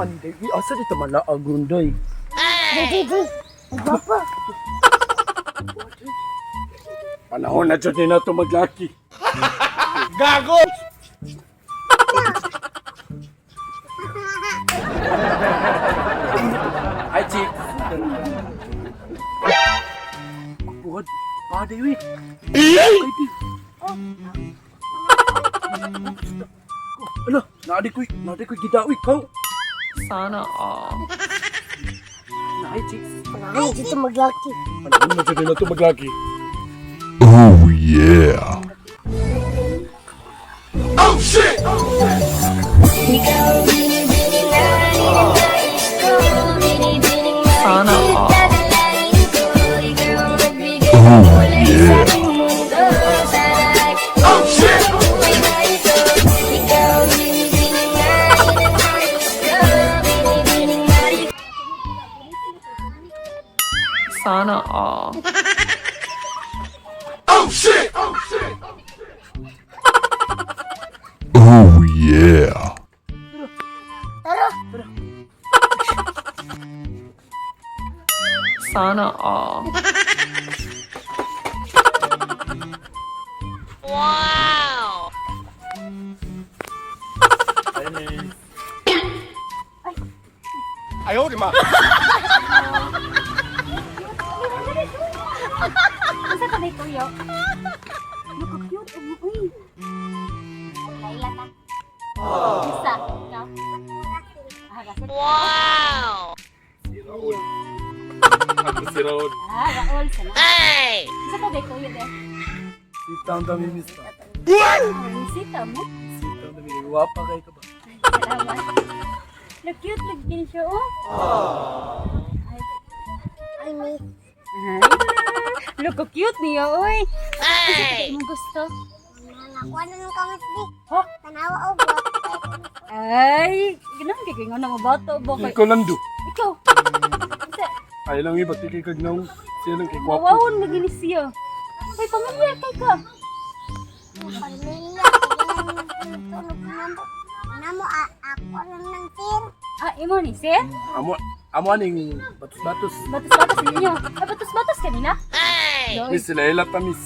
Ani day, uy, asa dito malaag ron day. Di, di, di. Ang gwapa. Panahon na dyan na ito maglaki. Gago! Hi, chick. Buhad, paday, uy. Ay, di. Ala, naadi ko'y gidawi, kaw. Sana all. Naay, chicks. Ay, dito maglaki. Panahon na dyan na ito maglaki. Oh yeah! Sana all. Oh yeah! Sana all. Oh yeah! Tara. Sana all. Hi, miss. Asa ka ba kuya? Naka-cute ang uy. Laila ta. Isa. Ikaw. Ah, kasi. Si Raul. Ako si Raul. Ah, Raul sana. Ay! Isa ka ba kuya de? Si Tam Dami, miss pa. Sita mo. Si Tam Dami, wapa kayo ka ba? Ay, salamat. Na-cute lagi kini siya oh. Ay, miss. Ay. Look, cute niya oy. Ay! Imong gusto. Nakuha na ng kamas, di. Ha? Tanawa o gwapa. Ay, ganun kay kay nga bato ba kay. Ikaw lang do. Ikaw. Isa, Ay lang iba, tigay kag naong. Siya lang kay gwapo. mawawon lagi ni siya. Ay, pamilya kay ka. Pamilya. Tulog na mo. Namo, ako lang ng sir. Ah, imo ni sir? Amo, amo aning batos-batos. Batos-batos ninyo. Ay, batos-batos kanina? Miss, sila ila ta, miss.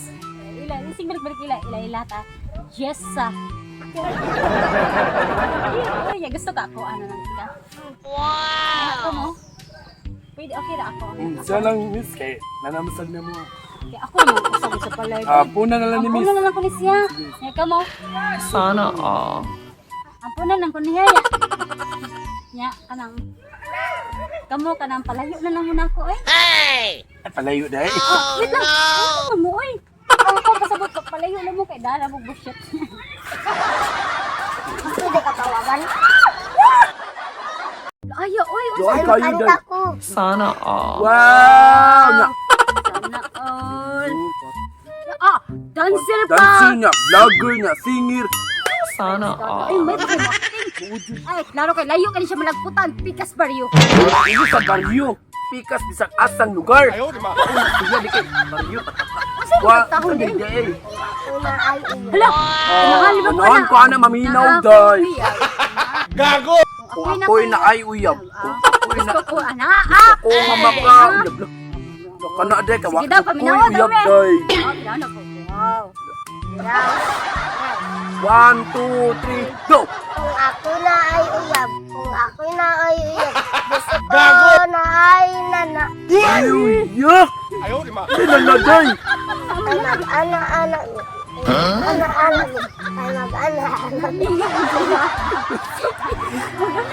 Ila, ising balik-balik ila, ila, ila ta. Yes, sa. Ay, ay, gusto ka ako, ano nang kita? Wow! Ako mo? Pwede, okay ra ako. Siya lang, miss, kay nanamasag na mo. Kaya ako naman usap sa palay. Ah, puna na lang ni Ampo miss. na lang ko ni siya. Nga ka mo. Sana all. Ampo na lang ko niya. Ya. Nya, kanang. Kamo, kanang palayo na lang muna ako, eh. Ay, palayo dahil. Oh, wait lang. Ano mo, oy? Ang ko pasabot ko, palayo lang mo kay dala mo bullshit. Pwede ka tawagan. Ayo, oy, Yo, ay, Ay, kayo kanta dahil. ko. Sana all. Wow! Nya. Sana all. Ah, dancer pa. Dancer niya, vlogger niya, singer. Sana Ay, all. may acting. Ay, klaro kay layo kani siya malagputan, pikas baryo. Iyo sa baryo. Pikas bisag asang lugar. Ayaw, di ma. Siya di kay baryo. Asa Wa, yung taon di din? day. Una ay ulo. Hala, unahan ba ko Unahan ko ana maminaw day. Gago! Kung ako'y na ay uyab. Kung ako'y na Gusto ko ana. Ah, ko nga maka uyab. Kana day ka wa. Sige daw, paminawa daw, Uyab eh. day. Oh, pinano ko. Wow. One, two, three, go! Kung ako na ay uyab. Kung ako na ay uyab. Gusto ko na ay nana. Uyab! Ayaw, di ma! Sinala day! Ay mag-ana-ana. Ana-ana. Ay mag-ana-ana.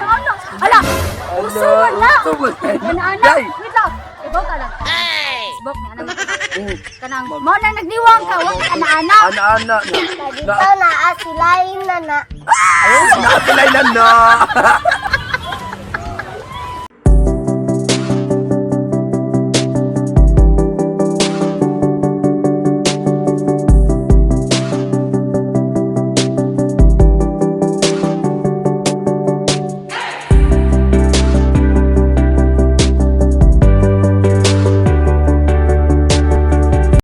Ano? Ala, uso wala. Uso wala. Ana ana. Day! Wait lang. Ibaw ka lang. Facebook ni ana. Kanang mo na nagniwang ka, wa ka ana ana. Ana-ana na. Dito na asilay nana. Ayaw, sinasilay na na.